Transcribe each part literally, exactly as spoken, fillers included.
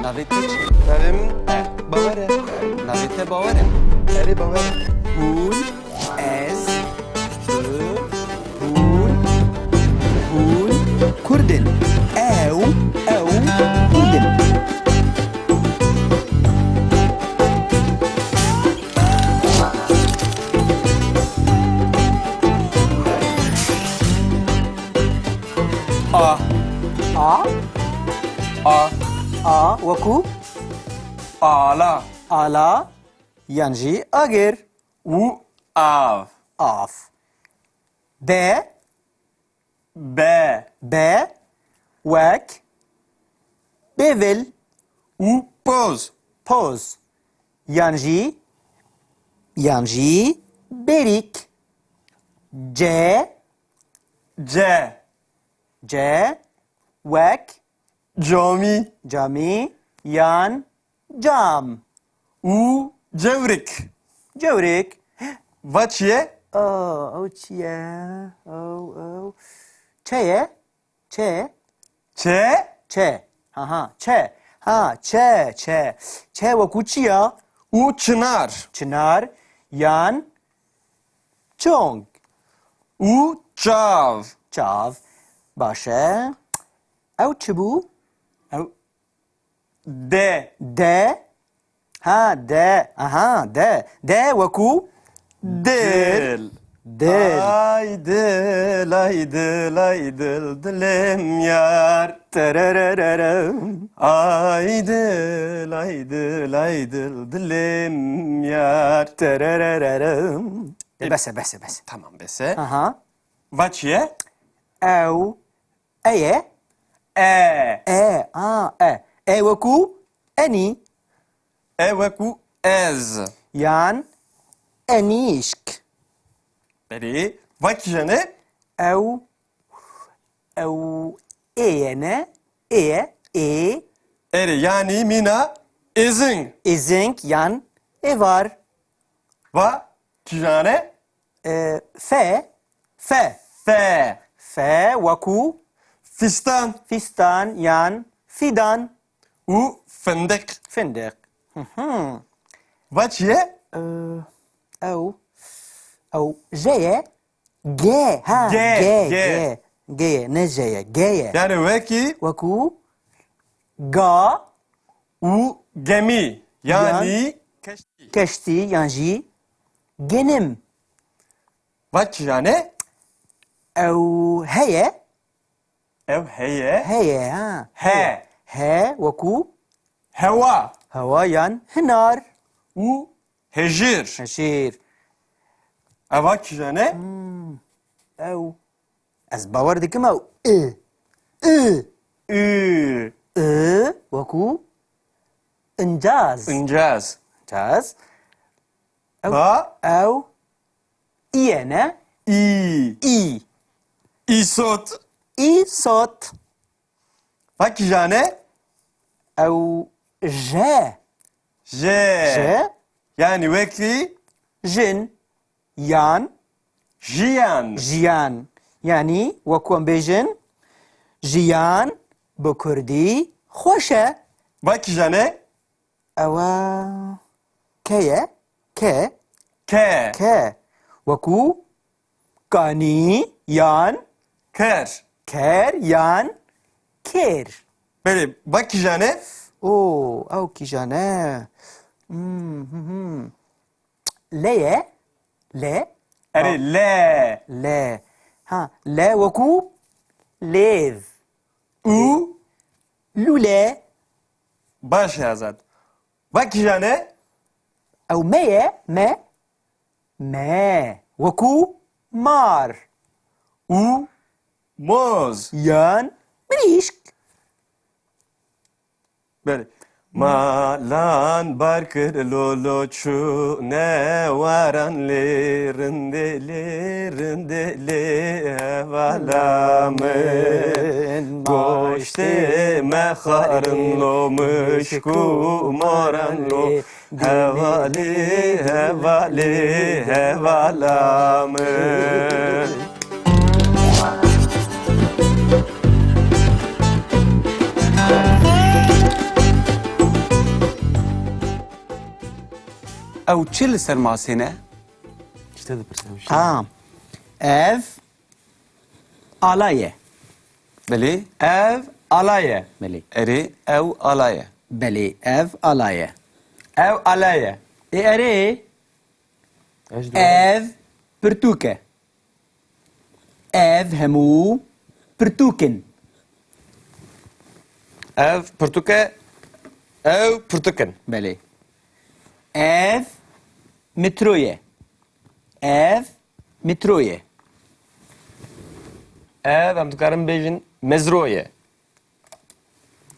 Navê te çi? Navê min Bawer e. Navê te Bawer e? Erê, Bawer e. Hûn, ez, tu, hûn, hûn Kurd in. Ew, ew Kurd in. A. A. A. A wekû? Ala. Ala yan jî agir. Û av. Av. Be. Be. Be wek bêvil. Û poz. Poz. Yan jî, yan jî bêrîk. Ce. Ce. Ce wek camî. Camî yan cam. Û cewrik. Cewrik. Va çi ye? Oh, ew çi ye? Ew, ew. Çe ye? Çe? Çe? Çe. Ha, ha, çe. Ha, çe, çe. Çe wekû çi ya? Û çinar. Çinar yan çong. Û çav. Çav. Baş e. Ew çi bû? Ew de. De. Ha, de. Aha, de. De wekû dil. Dil. Dil. Ay dil, ay dil, ay dil, dilim yar. Tererererem. Ay dil, ay dil, ay dil, dilim yar. Tererererem. E, bes e, bes e, bes e. Tamam, bes e. Aha. Va çi ye? Ew. E ye? E. E, a, e. E wekû enî. E wekû ez. Yan enîşk. Belê. Va kîjan e? Ew, ew ê ye ne? Ê ye, ê. Erê, yanî mîna êzing. Êzing yan êvar. Va kîjan e? E, fe, fe. Fe. Fe wekû fîstan. Fîstan yan fîdan. Û findiq. Findiq. Hı hı. Va çi ye? E, ew, ew je ye. Ge, ha, Ge, ge, ge. Ge. Ge ye, ne je ye, ge ye. Yani wekî? Wekû ga. Û gemî. Yani yan keştî. Keştî yan jî genim. Va kîjan e? Ew heye. Ew heye. Heye, ha. He. He wekû? Hewa. Hewa yan hinar. Û hejir. Hejir. Eva kîjan e? Hmm. Ew. Ez bawer dikim ew. I. I. Ü. I wekû incaz. Incaz. Incaz. Ew, ba? Ew. Î ye ne? Î. Î. Îsot. Îsot. Va kîjan e? Ew je. Je. Je. Yani wekî? Jin. Yan. Jiyan. Jiyan. Yani wekû em bêjin, jiyan bi kurdî xweş e. Va kîjan e? Ewa ke ye? Ke. Ke. Ke. Wekû kanî yan ker. Ker yan kêr. Belê, va kîjan e? Oo, ew kîjan e? Hmm, hmm, hmm. Le ye? Le? Erê, ha. Le. Le. Ha, le wekû lêv. Û? Lûle. Baş e Azad. Va kîjan e? Ew me ye, me. Me. Wekû mar. Û moz. Yan mirîşk. Belê. Malan bar kir lolo çûne waran lê rindê lê rindê lê hevala min. Goştê me xarin lo mişk û moran lo hevalê, hevalê, hevala min. Ew çi li ser masê ne? Tiştê dipirsim. Ha. Ev ala ye. Belê. Ev ala ye. Belê. Erê, ew ala ye. Belê, ev ala ye. Ew ala ye. Ê erê. Ev pirtûk e. Ev hemû pirtûk in. Ev pirtûk e. Ew pirtûk in. Belê. Ev metro ye. Ev metro ye. Ev, em dikarin bêjin mezro ye.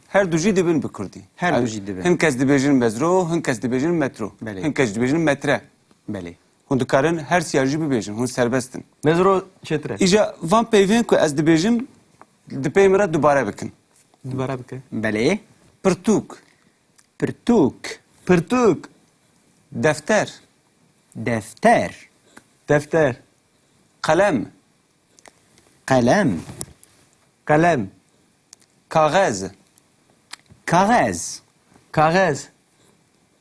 Her du jî dibin bi kurdî. Her du jî dibin. Hin kes dibêjin mezro, hin kes dibêjin metro. Belê. Hin kes dibêjin metre. Belê. Hûn dikarin her siya jî bibêjin, hûn serbest in. Mezro çêtir e. Îja van peyvên ku ez dibêjim, di pey min re dubare bikin. Dubare bike. Belê. Pirtûk. Pirtûk. Pirtûk. Defter. Defter. Defter. Qelem. Qelem. Qelem. Kaxez. Kaxez. Kaxez.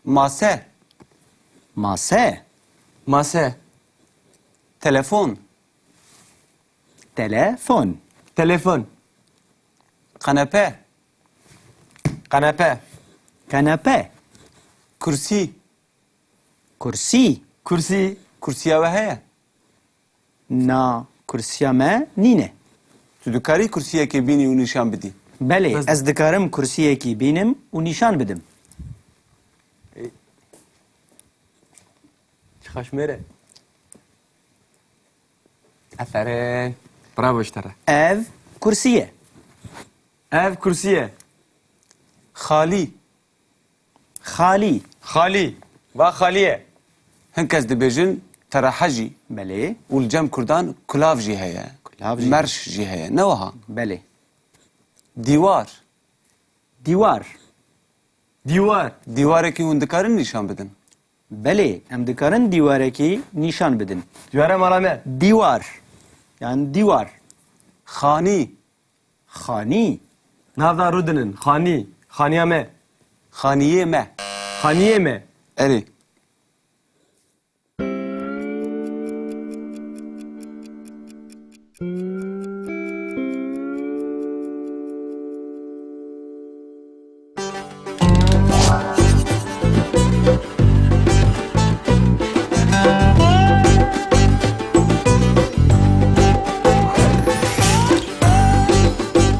Mase. Mase. Mase. Telefon. Telefon. Telefon. Kanepe. Kanepe. Kanepe. Kursî. Kursî. Kursî. Kursiya we heye? Na, kursiya me nîne. Tu dikarî kursiyekê bînî û nîşan bidî? Belê, ez dikarim kursiyekî bînim û nîşan bidim. Çi xweş mêr e. Aferin. Bravo ji te re. Ev kursî ye. Ev kursî ye. Xalî. Xalî. Xalî. Va xalî ye. Hin kes dibêjin terehe jî. Belê. Û li cem kurdan kulav jî heye. Kulav jî. Merş jî heye. Ne wiha? Belê. Dîwar. Dîwar. Dîwar. Dîwarekî hûn dikarin nîşan bidin? Belê, em dikarin dîwarekî nîşan bidin. Dîwara mala me. Dîwar. Yan dîwar. Xanî. Xanî. Nav da rûdinin. Xanî. Xaniya me. Xaniyê me. Xaniyê me. Erê.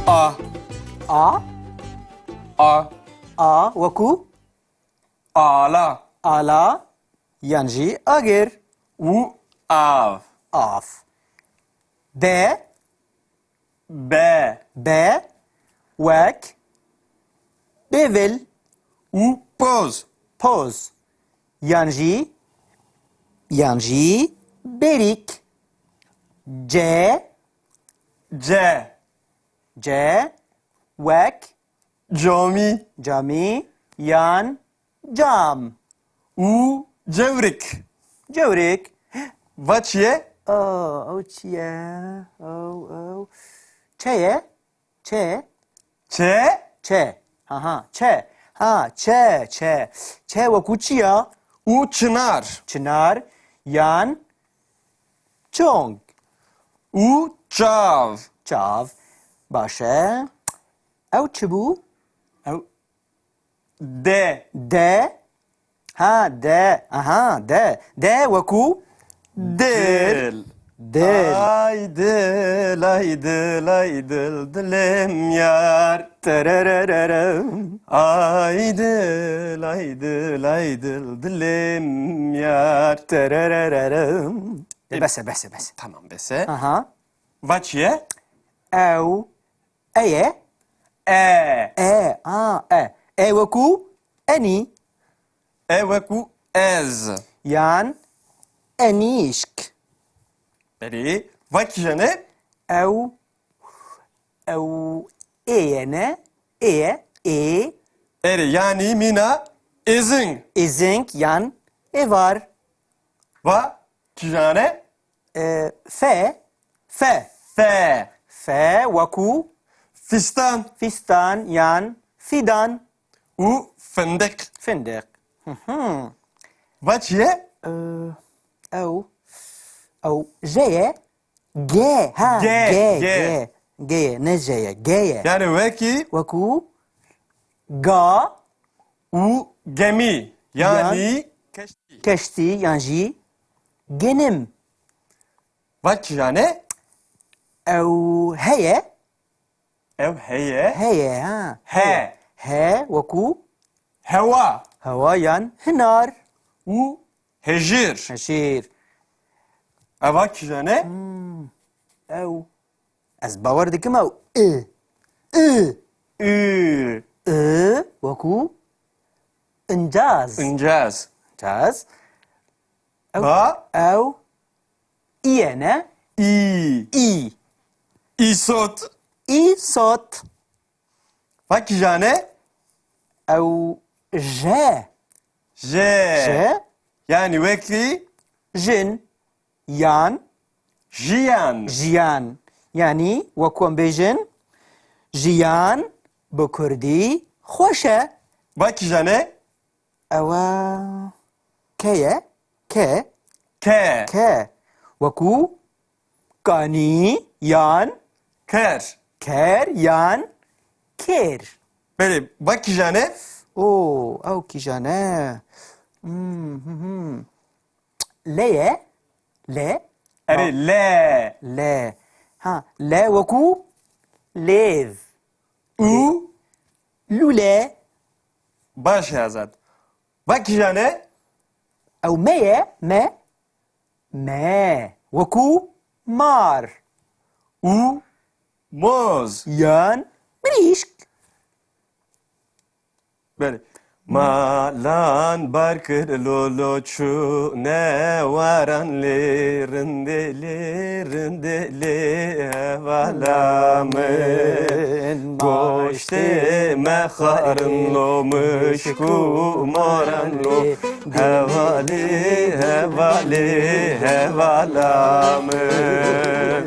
A. A. A. A wekû? Ala. Ala yan jî agir. Û av. Av. Be. Be. Be wek bêvil. Û poz. Poz. Yan jî, yan jî bêrîk. Ce. Ce. Ce wek camî. Camî yan cam. Û cewrik. Cewrik. Va çi ye? Aa, ew çi ye? Ew, ew. Çe ye? Çe? Çe? Çe. Ha, ha, çe. Ha, çe, çe. Çe wekû çi ya? Û çinar. Çinar yan çong. Û çav. Çav. Baş e. Ew çi bû? Ew De. De. Ha, de. Aha, de. De wekû dil. Dil. Dil. Ay dil, ay dil, ay dil, dilim yar. Tererererem. Ay dil, ay dil, ay dil, dilim yar. Tererererem. E, bes e, bes e, bes e. Tamam, bes e. Aha. Va çi ye? Ew. E ye? E. E, a, e. E wekû enî. E wekû ez. Yan enîşk. Belê. Va kîjan e? Ew, ew ê ye ne? Ê ye, ê. Erê, yanî mîna êzing. Êzing yan êvar. Va kîjan e? E, fe, fe. Fe. Fe wekû fîstan. Fîstan yan fîdan. Û findiq. Findiq. Hı hı. Va çi ye? Ee, ew, ew J ye. G, ha, G, G, G. G. G ye, ne J ye, G ye. Yani wekî? Weku ga û gemî. Yani yan keştî. Keştî yan jî genim. Va kîjan e? Ew heye. Ew heye. Heye, ha. He. He, weku? Hewa. Hewa yan hinar. Û hejir. Hejir. Eva kîjan e? Hmm. Ew. Ez bawer dikim ew. I. I. I. I, weku? Incaz. Incaz. Incaz. Ew. Ba? Ew. Î ye ne? Î. Î. Îsot. Îsot. Va kîjan e? Ew J. J. J. Yani wekî? Jin. Yan. Jiyan. Jiyan. Yani weku em bêjin, jiyan bi kurdî xweş e. Va kîjan e? Ew e K ye. K. K. K. Weku kanî yan ker. Ker yan kêr. Belê, va kîjan e? Oo, ew kîjan e? Hmm, hmm, hmm. Le ye. Le. Erê, le. Le. Ha, le weku lêv. Û? Lûle. Baş e Azad. Va kîjan e? Ew me ye, me. Me. Weku mar. Û moz. Yan mirîşk. Belê. Malan bar kir lolo çûne waran lê rindê lê rindê lê hevala min. Goştê me xarin lo mişk û maran lo hevalê hevalê hevala min.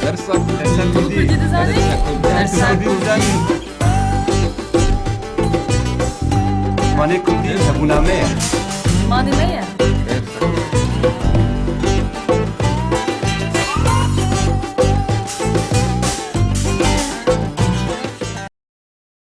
Dersa, dersa Kurdî. Kurdî dizanî? Dersa Kurdî. Zimanê Kurdî hebûna me ye. Zimanê me ye.